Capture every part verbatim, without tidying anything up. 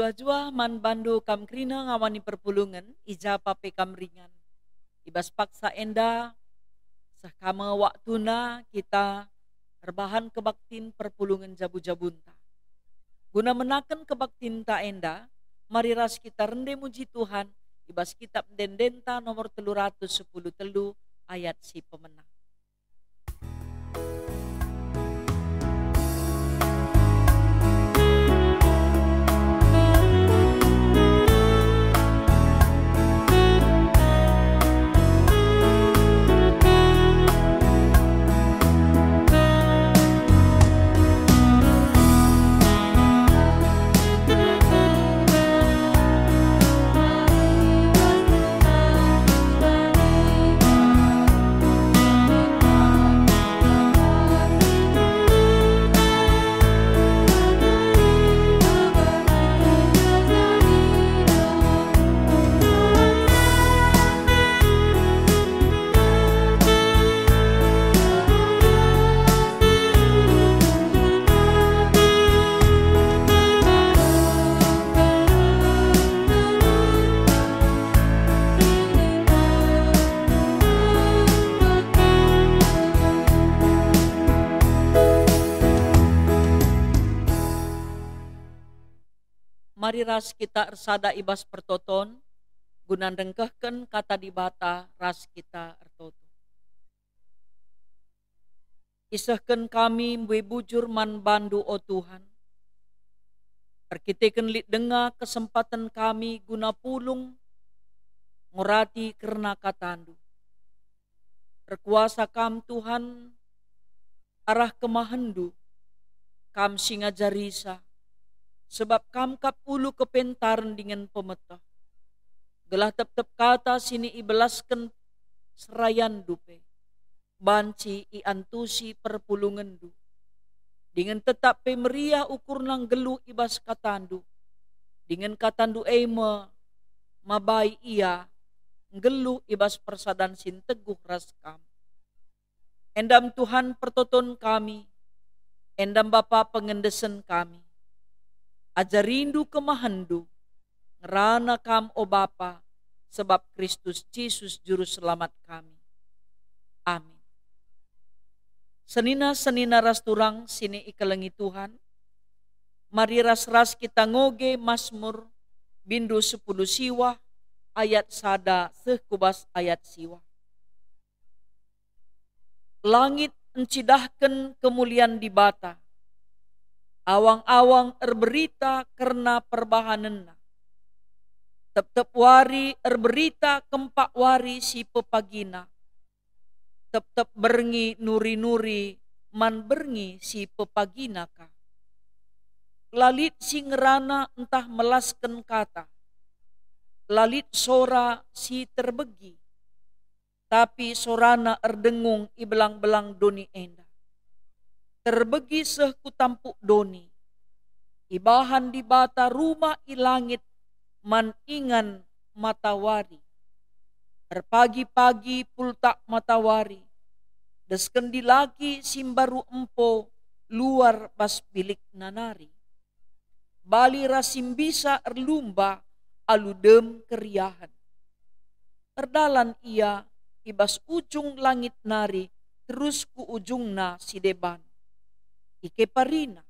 Mejuah-juah man bandu kam kerina ngawani perpulungen, i ja pe kam ringan. I bas paksa enda, seh ka me waktuna kita erbahan kebaktin perpulungen jabu-jabunta. Guna menaken kebaktinta enda, mari ras kita rende muji Tuhan i bas Kitab Ende-endenta nomor telu ratus sepuluh telu ayat si pemena. Mari ras kita ersada i bas pertoton, guna ndengkehken Kata Dibata ras kita ertoto. Isehken kami mbue bujur man bandu, o Tuhan, erkiteken lit denga kesempaten kami guna pulung ngorati kerna katandu. Erkuasa Kam, Tuhan, arah kemahenndu, Kam si ngajarisa, sebab Kam kap ulu kepentaren dingen pemeteh. Gelah tep-tep kata si nibelasken serayanndu pe banci iantusi perpulungenndu, dingen tetap pe meriah ukurna nggeluh i bas katandu, dingen katandu e me mabai ia nggeluh i bas persadan si nteguh ras Kam. Endam Tuhan pertoton kami, endam Bapa pengendesen kami. Ajarindu kemahenndu, ngerana Kam, o Bapa, sebab Kristus Jesus Juru Selamat kami. Amin. Senina-senina ras turang si nikelengi Tuhan, mari ras-ras kita ngoge Masmur bindu sepuluh siwah ayat sada seh ku bas ayat siwah. Langit ncidahken kemulian Dibata, awang-awang erberita kerna perbahanenNa. Tep-tep wari erberita kempak wari si pepagina, tep-tep berngi nuri-nuri man berngi si pepagina ka. La lit si ngerana ntah melasken kata, la lit sora si terbegi, tapi sorana erdengung i belang-belang doni enda. Terbegi seh ku tampuk doni, ibahan Dibata rumah i langit man ingan matawari. Erpagi-pagi pultak matawari, desken dilaki si mbaru empo luar bas bilikna nari. Bali ras si mbisa erlumba alu dem keriahen. Erdalan ia i bas ujung langit nari terus ku ujungna si deban. Ikeparina,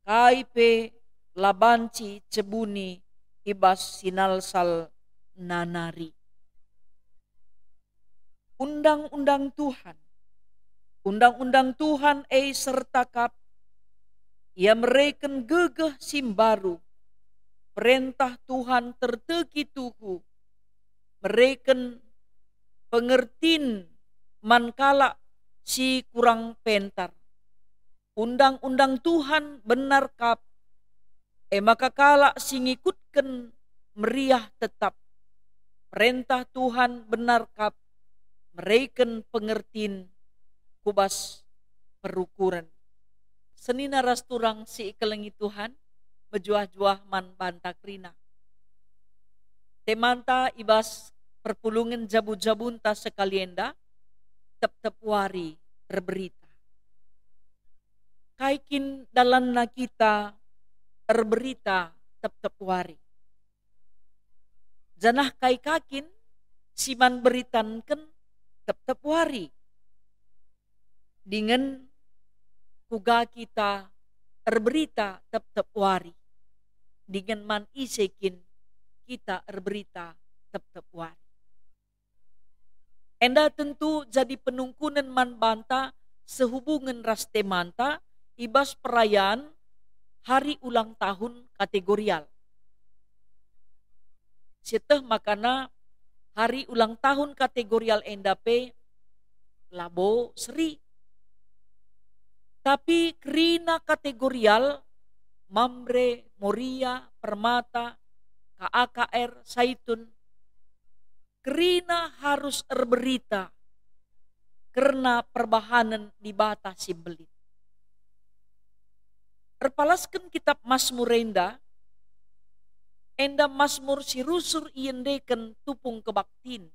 kai pe la banci cebuni i bas sinalsalna nari. Undang-undang Tuhan. Undang-undang Tuhan e serta kap. Ia mereken gegeh si mbaru. Perentah Tuhan tertegi tuhu, mereken pengertin man kalak si kurang pentar. Undang-undang Tuhan benar kap, e maka kalak si ngikutken meriah tetap. Perentah Tuhan benar kap, mereken pengertin ku bas perukuren. Senina ras turang si ikelengi Tuhan, mejuah-juah man banta kerina. Temanta i bas perpulungen jabu-jabunta sekali enda, tep-tep wari erberita. Kai kin dalanna kita erberita tep-tep wari. Janah kai ka kin si man beritanken tep-tep wari? Dingen kuga kita erberita tep-tep wari? Dingen man ise kin kita erberita tep-tep wari? Enda tentu jadi penungkunen man banta sehubungen ras temanta i bas perayaan hari ulang tahun kategorial. Sieteh makana hari ulang tahun kategorial enda pe labo seri. Tapi kerina kategorial, Mamre, Moria, Permata, K A K R, Saitun, kerina harus erberita kerna perbahanen Dibata si mbelin. Erpalasken kitab Masmur enda, enda Masmur si rusur iendeken tupung kebaktin.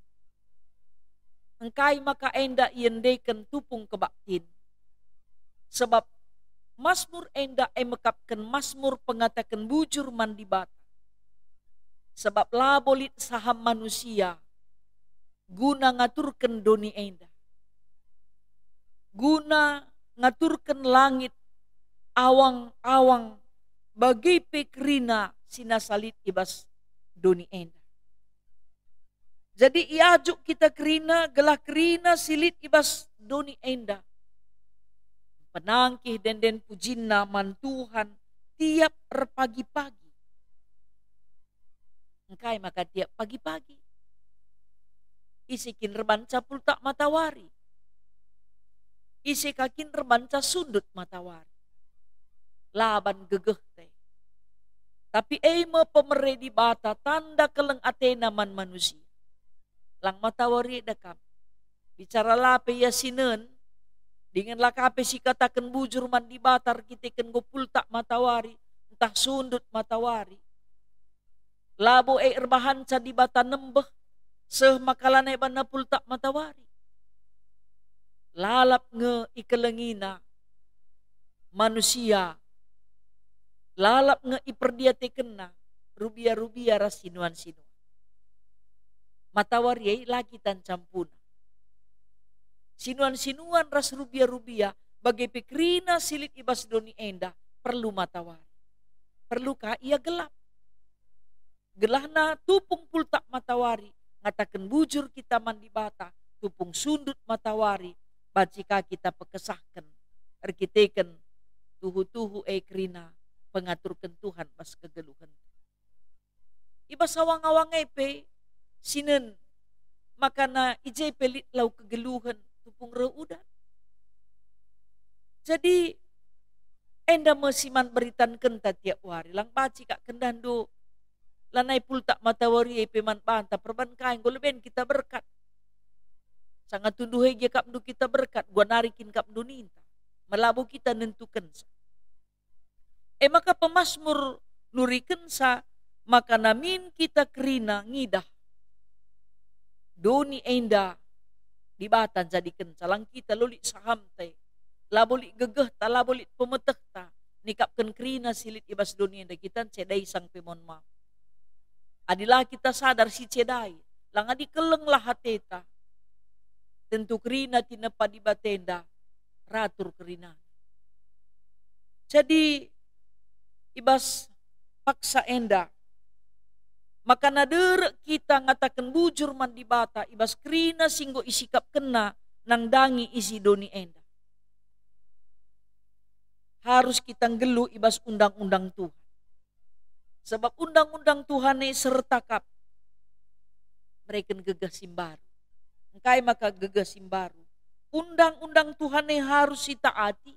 Engkai maka enda iendeken tupung kebaktin? Sebab Masmur enda e mekapken Masmur pengataken bujur man Dibata. Sebab labo lit saham manusia guna ngaturken doni enda, guna ngaturken langit, awang-awang, bage pe kerina si nasa lit i bas doni enda. Jadi iajuk kita kerina, gelah kerina si lit i bas doni enda penangkih ende-enden pujinna man Tuhan tiap erpagi-pagi. Engkai maka tiap pagi-pagi? Ise kin erbanca pultak matawari? Ise ka kin erbanca sundut matawari? Laban gegehte. Tapi e me pemere Dibata, tanda keleng atena man manusia. Lang matawari eda kam. Bicara la pe ia sinen, dingen la ka pe sikataken bujur man Dibata erkiteken enggo pultak matawari, ntah sundut matawari. Labo e erbahanca Dibata nembeh, seh maka lanai banna pultak matawari. Lalap nge ikelengina manusia, lalap nge iperdiatekenna rubia-rubia ras sinuan-sinuan. Matawari e la kita ncampuna. Sinuan-sinuan ras rubia-rubia, bage pe kerina si lit i bas doni enda, perlu matawari. Perlu ka ia gelap. Gelahna tupung pultak matawari, ngataken bujur kita man Dibata, tupung sundut matawari, banci ka kita pekesahken erkiteken tuhu-tuhu e kerina pengaturken Tuhan bas kegeluhen. I bas awang-awang e pe sinen makana i je pe lit lau kegeluhen tupung reh udan. Jadi, enda me si man beritankenta tiap wari, lang banci ka kendahndu lanai pultak matawari e pe man banta, perban kai enggo leben kita berkat. Sanga tunduh e gia kapndu kita berkat, gua nari kin kapndu ninta. Melabo kita nentukensa. E maka pemasmur nurikensa maka namin kita kerina ngidah doni enda Dibata njadikenca, lang kita lolit sahamte, labo lit gegehta, labo lit pemetehta, nikapken kerina si lit i bas doni enda, kita ncedai sang pe mon mam. Adi la kita sadar si cedai, lang adi kelenglah ateta, tentu kerina tinepa Dibata enda ratur kerina. Jadi, i bas paksa enda, maka naderek kita ngataken bujur man Dibata i bas kerina si enggo isikapkenNa nandangi isi doni enda. Harus kita nggeluh i bas undang-undang Tuhan. Sebab undang-undang Tuhan e serta kap mereken gegeh si mbaru. Engkai maka gegeh si mbaru? Undang-undang Tuhan e harus sitaati.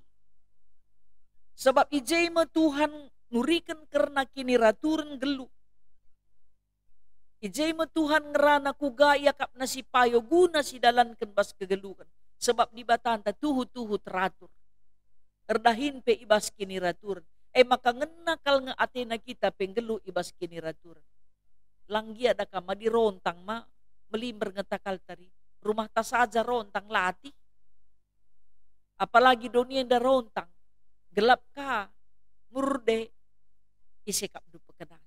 Sebab i je me Tuhan nuriken kerna kiniraturen nggeluh. I je me Tuhan ngerana kuga iakapna si payo guna sidalanken bas kegeluhen. Sebab Dibatanta tuhu-tuhu teratur. Erdahin pe i bas kiniraturen. E maka ngena kal nge atena kita pe nggeluh i bas kiniraturen. Lang gia da kam adi rontang ma, melimber nge takal tari. Rumahta saja rontang latih. Apalagi doni enda rontang. Gelap ka, murde, ise kap du pekena.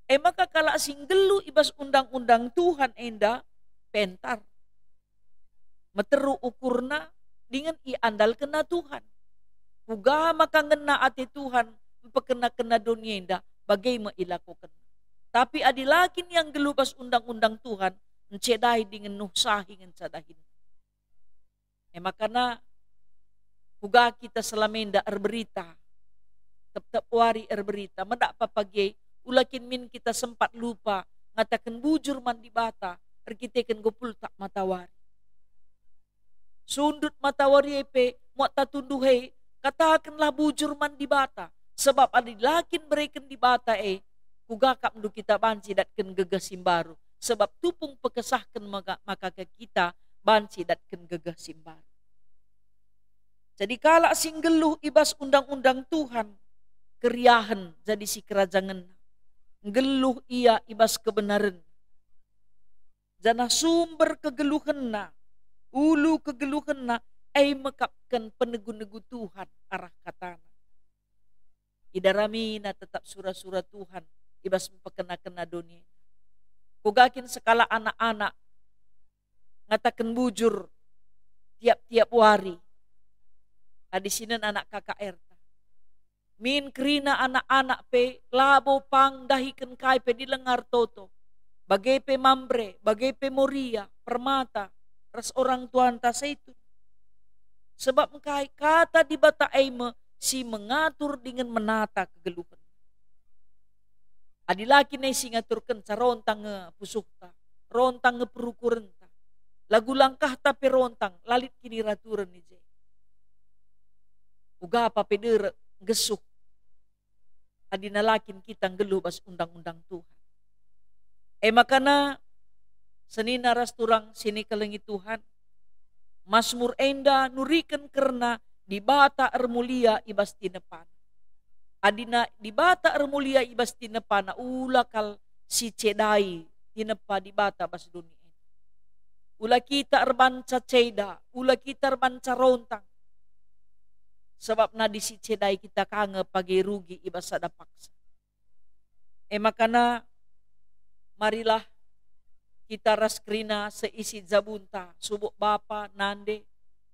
E maka kalak si nggeluh i bas undang-undang Tuhan enda pentar. Meteruk ukurna dingen iandalkenna Tuhan. Kuga maka ngena ate Tuhan mpekenakenna doni enda, bage me ilakokenna. Tapi adi la kin ia nggeluh bas undang-undang Tuhan, ncedai dingen nuhsahi ngenca dahin. E makana, kuga kita selama enda erberita, tep-tep wari erberita, medak pagi, ula kin min kita sempat lupa ngataken bujur man Dibata erkiteken gopultak matawari. Sundut matawari e pe, muat tatunduh e, katakenlah bujur man Dibata, sebab adi la kin bereken Dibata e, kuga kap ndu kita banci datken gegeh si mbaru, sebab tupung pekesahken maka, maka ke kita banci datken gegeh si mbaru. Jadi kalak si nggeluh i bas undang-undang Tuhan, keriahen jadi sikerajangenna. Nggeluh ia i bas kebenaren. Janah sumber kegeluhenna, ulu kegeluhenna, e mekapken penegu-negu Tuhan arah katana. Idaramina tetap sura-sura Tuhan i bas mpekenakenna doni. Kuga kin sekalak anak-anak ngataken bujur tiap-tiap wari, adi sinen anak K K R ta. Min kerina anak-anak pe labo pang ndahiken kai pe dilengar toto, bage pe Mamre, bage pe Moria, Permata, ras orang tuanta Saitun. Sebab engkai kata Dibata e me si mengatur dingen menata kegeluhen. Adi la kin e si ngaturkenca, rontang nge pusuhta, rontang nge perukurenta. Lagu langkahta pe rontang, la lit kiniraturen i je. Uga pa pe derek, nggesuh. Adi la kin kita nggeluh bas undang-undang Tuhan. E makana, senina ras turang si nikelengi Tuhan, Masmur enda nuriken kerna Dibata ermulia i bas tinepana. Adina Dibata ermulia i bas tinepana, ula kal si cedai tinepa Dibata bas doni enda. Ula kita erbanca ceda, ula kita erbanca rontang. Sebab nadi si cedai kita ka nge pagi rugi i bas sada paksa. E makana, marilah kita ras kerina seisi jabunta, subuk bapa, nande,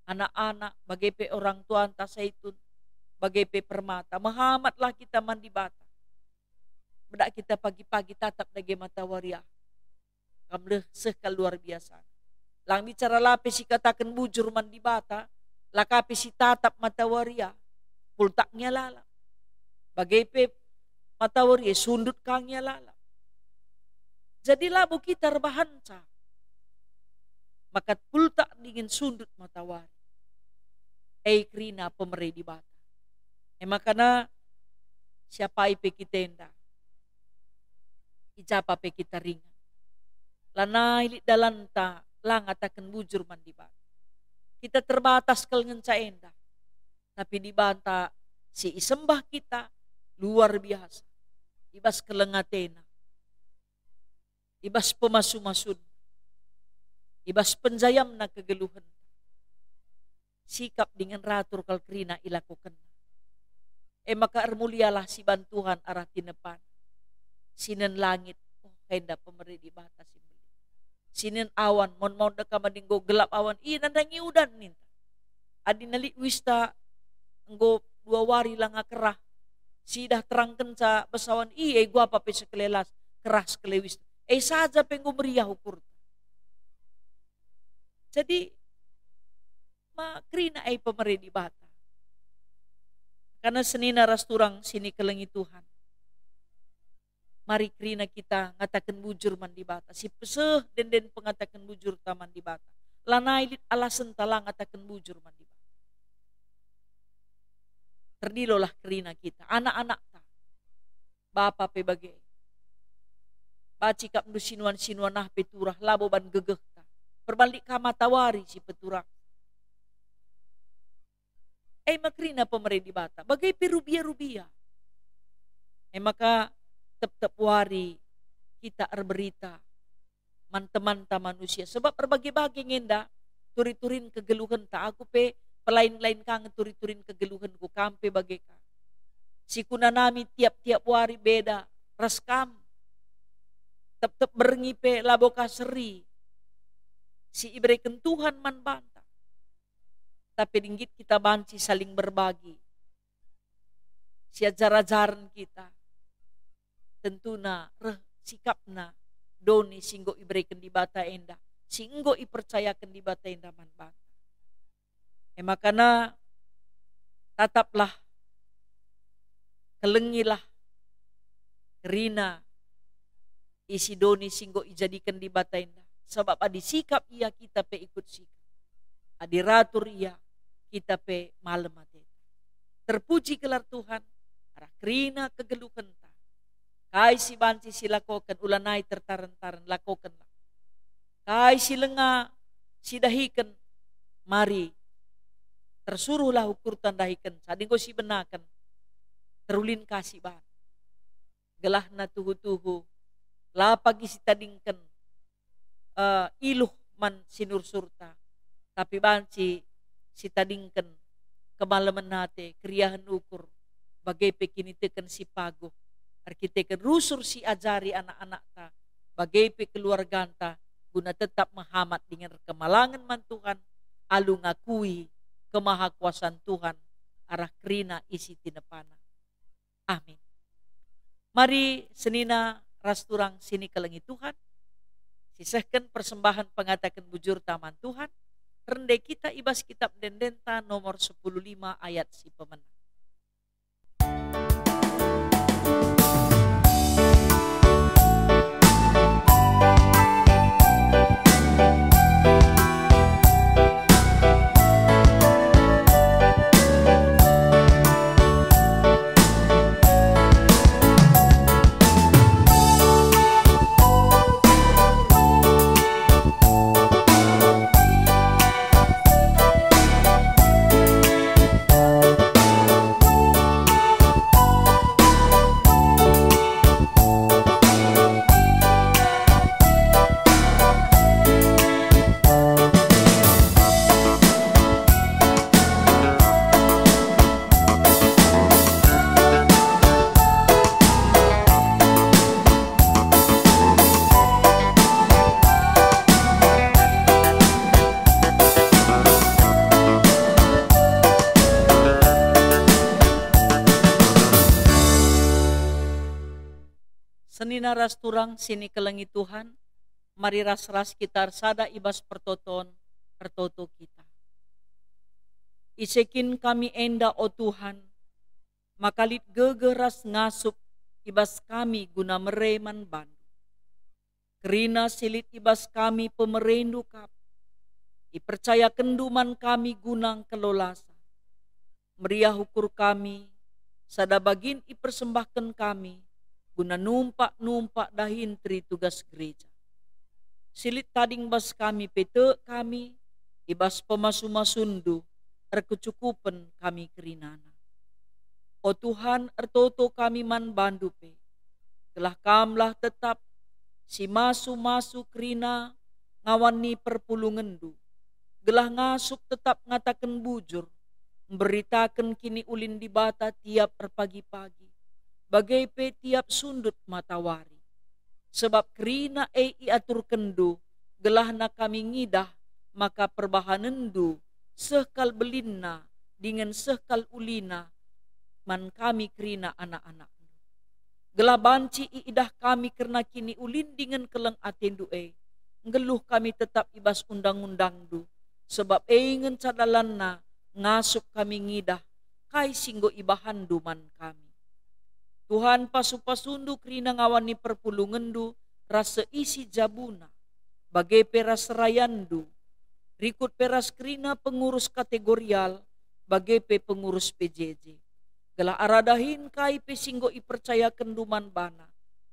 anak-anak, bage pe orang tuanta Saitun, bage pe Permata. Mehamatlah kita man Dibata. Medak kita pagi-pagi tatap dage matawari ah. Kam leh seh kal luar biasa. Lang bicara la pe si kataken bujur man Dibata, la ka pe si tatap matawari ah, pultak nge lalap. Bage pe matawari e sundut ka nge lalap. Jadi labo kita erbahanca maka pultak dingen sundut matawari. E kerina pemere Dibata. E makana siapai pe kita enda, i ja pa pe kita ringan. Lanai lit dalanta la ngataken bujur man Dibata. Kita terbatas kal ngenca enda. Tapi Dibata si isembah kita luar biasa. I bas keleng atena, i bas pemasu-masun, i bas penjayamna kegeluhen. Sikap dingen ratur kal kerina ilakokenna. E maka ermulialah si ban Tuhan arah tinepan. Sinen langit, oh, enda pemere Dibata si mbelin. Sinen awan, mon-mon deka madi enggo gelap awan, ih, nandangi udan ninta. Adi nelik wista enggo dua wari langa kerah, sidah terangkenca besawan, ih, e guapa pe sekelelas, kerah sekele wista. E saja pe enggo meriah ukurta. Jadi, ma kerina e pemere Dibata. Karena senina ras turang si nikelengi Tuhan. Mari kerina kita ngataken bujur man Dibata, si peseh denden pengataken bujurta man Dibata. Lanai lit alasenta la ngataken bujur man Dibata. Terdilolah kerina kita, anak-anakta. Bapa pe bage. Banci kap ndu sinuan-sinuan ah pe turah, labo ban gegehta. Perban lit ka matawari si peturah. E maka kerina pemere Dibata, bage pe rubia-rubia. E maka tep-tep wari kita erberita man temanta manusia. Sebab erbage-bage nge enda turi-turin kegeluhenta. Aku pe pelain-lain ka nge turi-turin kegeluhenku, kam pe bage ka. Si kunanami tiap-tiap wari beda ras kam. tep-tep berngi pe labo ka seri si ibereken Tuhan man banta. Tapi dinggit kita banci saling berbagi siajar-ajaren kita, tentuna reh sikapna doni si enggo ibereken Dibata enda, si enggo ipercayaken Dibata enda man banta. E makana, tataplah, kelengilah kerina isi doni si enggo ijadiken Dibata enda, sabap adi sikap ia, kita pe ikut sikap. Adi ratur ia, kita pe malem ateta. Terpuji gelar Tuhan, arah kerina kegeluhenta. Kai si banci silakoken, ulanai tertaren-taren, lakokenlah. Kai si langa sidahiken, mari, tersuruhlah ukurta ndahiken, adi enggo sibenaken, terulin ka si bana. Gelahna tuhu-tuhu, la pagi sitadingken, eh, iluh man sinursurta, tapi banci sitadingken kemalemen ate, keriahen ukur, bage pe kiniteken si paguh, erkiteken rusur si ajari anak-anakta, bage pe keluarganta, guna tetap mehamat dingen erkemalangen man Tuhan, alu ngakui kemahakuasan Tuhan arah kerina isi tinepana. Amin. Mari senina ras turang si nikelengi Tuhan, sisehken persembahen pengataken bujurta man Tuhan, rende kita i bas kitab ende-endenta nomor sepuluh lima ayat si pemena. Senina ras turang si nikelengi Tuhan, mari ras-ras kita ersada i bas pertoton, ertoto kita. Ise kin kami enda, o Tuhan, maka lit gegeh ras ngasup i bas kami guna mere man bandu. Kerina si lit i bas kami pemerendu kap, ipercayakenndu man kami guna ngkelolasa. Meriah ukur kami, sada bagin ipersembahken kami guna numpak-numpak dahin teri tugas gereja. Si lit tading bas kami pe tek kami, i bas pemasu-masunndu erkecukupen kami kerinana. O Tuhan, ertoto kami man bandu pe, gelah kamlah tetap si masu-masu kerina ngawan ni perpulungenndu, gelah ngasup tetap ngataken bujur, mberitaken kiniulin Dibata tiap erpagi-pagi, bage pe tiap sundut matawari. Sebab kerina e iaturkenndu, gelahna kami ngidah maka perbahanenndu seh kal belinna dingen seh kal ulina man kami kerina anak-anakndu. Gelah banci iidah kami kerna kiniulin dingen keleng atendu e, nggeluh kami tetap i bas undang-undangndu, sebab e ngenca dalanna ngasup kami ngidah kai si enggo ibahanndu man kami. Tuhan, pasu-pasundu kerina ngawan ni perpulungenndu ras seisi jabuna, bage pe ras serayanndu, rikut pe ras kerina pengurus kategorial, bage pe pengurus P J J. Gelah arah dahin kai pe si enggo ipercayakenndu man bana,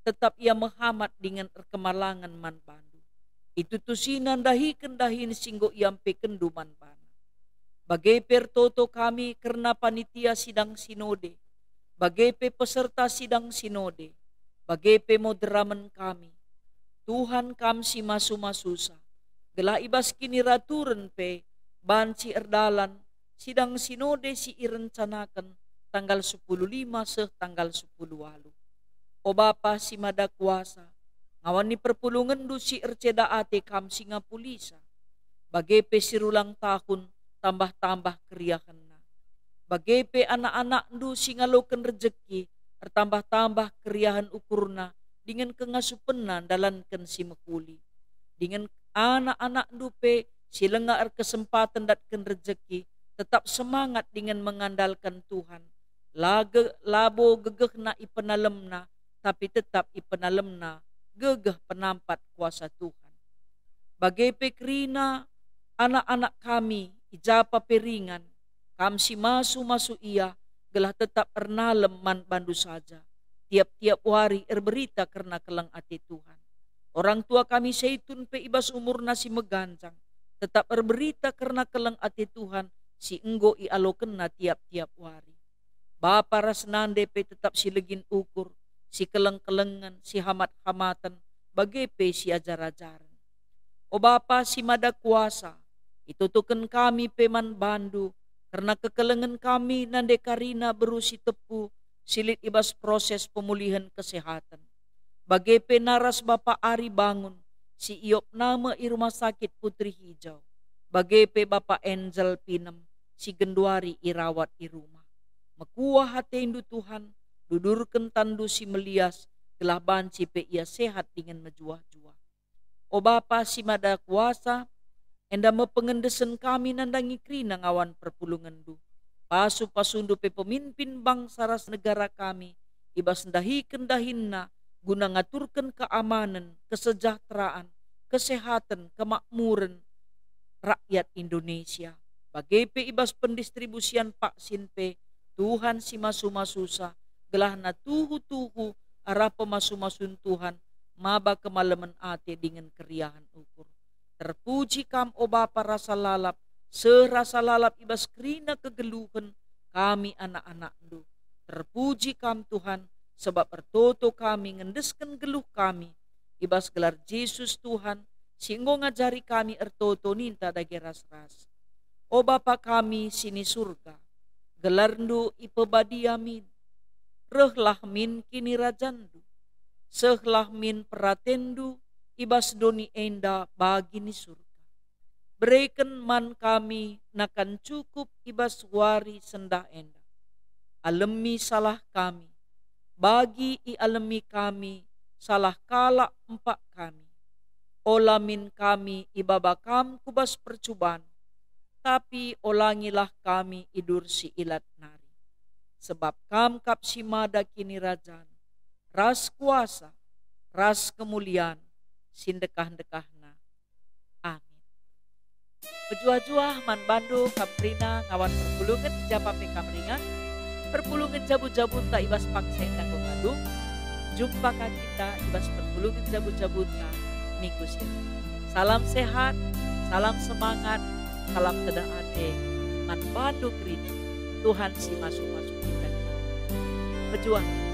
tetap ia mehamat dingen erkemalangen man bandu. Itutusina ndahiken dahin si enggo iampekenndu man bana. Bage pe ertoto kami kerna panitia sidang sinode, bage pe peserta sidang sinode, bage pe moderamen kami. Tuhan, Kam si masu-masusa, gelah i bas kiniraturen pe banci erdalan sidang sinode si irencanaken tanggal sepuluh lima seh tanggal sepuluh waluh. O Bapa si Mada Kuasa, Ngawan ni perpulungenndu si erceda ate kam si ngapulisa. Bage pe si rulang tahun tambah-tambah keriahenna. Bage pe anak-anakndu si ngaloken rejeki ertambah-tambah keriahen ukurna dingen kengasupenna ndalanken si mehuli. Dingen anak-anakndu pe si langa erkesempaten ndatken rejeki tetap semangat dingen mengandalken Tuhan. Lage, labo gegehna ipenalemna, tapi tetap ipenalemna gegeh penampat kuasa Tuhan. Bage pe kerina anak-anak kami i japa pe ringan, kam si masu-masu ia, gelah tetap ernalem man bandu saja, tiap-tiap wari erberita kerna keleng ate Tuhan. Orang tua kami Seitun pe i bas umurna si meganjang, tetap erberita kerna keleng ate Tuhan si enggo ialokenna tiap-tiap wari. Bapa ras nande pe tetap si legin ukur, si keleng-kelengen, si hamat-hamaten, bage pe si ajar-ajaren. O Bapa si Mada Kuasa, itotoken kami pe man bandu, kerna kekelengen kami nande karina beru si tepu, si lit i bas proses pemulihen kesehaten. Bage pe naras Bapa Ari Bangun, si iopna me i Rumah Sakit Putri Hijau. Bage pe Bapa Angel Pinem, si genduari irawat i rumah. Mekuah atendu Tuhan, dudurken tanNdu si melias, gelah banci pe ia sehat dingen mejuah-juah. O Bapa si Mada Kuasa, enda me pengendesen kami nandangi kerina ngawan perpulungenNdu. Pasu-pasundu pe pemimpin bangsa ras negara kami, i bas ndahiken dahinna guna ngaturken keamanen, kesejahteraan, kesehaten, kemakmuren rakyat Indonesia. Bage pe i bas pendistribusian vaksin pe, Tuhan si masu-masusa, gelahna tuhu-tuhu arah pemasu-masun Tuhan maba kemalemen ate dingen keriahen ukur. Terpuji Kam, o Bapa rasa lalap, seh rasa lalap i bas kerina kegeluhen kami anak-anakNdu. Terpuji Kam, Tuhan, sebab ertoto kami ngendesken geluh kami i bas gelar Jesus, Tuhan, si enggo ngajari kami ertoto ninta dage ras-ras. O Bapa kami si ni Surga, gelarNdu ipebadia min. Rehlah min kinirajanNdu. Sehlah min peratenNdu i bas doni enda bagi ni Surga. Bereken man kami nakan cukup i bas wari sendah enda. Alemi salah kami, bagi ialemi kami salah kalak empak kami. Ola min kami ibaba Kam ku bas percuban, tapi olangilah kami idur si ilat nari. Sebab Kam kap si mada kinirajan, ras kuasa, ras kemulian si ndekah-ndekahna. Amin. Mejuah-juah man bandu kam kerina ngawan perpulungen i japa pe kam ringan, perpulungen jabu-jabunta i bas paksa enda enggo ngadu. Jumpa ka kita i bas perpulungen jabu-jabunta minggu si reh. Salam sehat, salam semangat, salam tedeh ate man bandu kerina. Tuhan si masu-masu kita. Mejuah.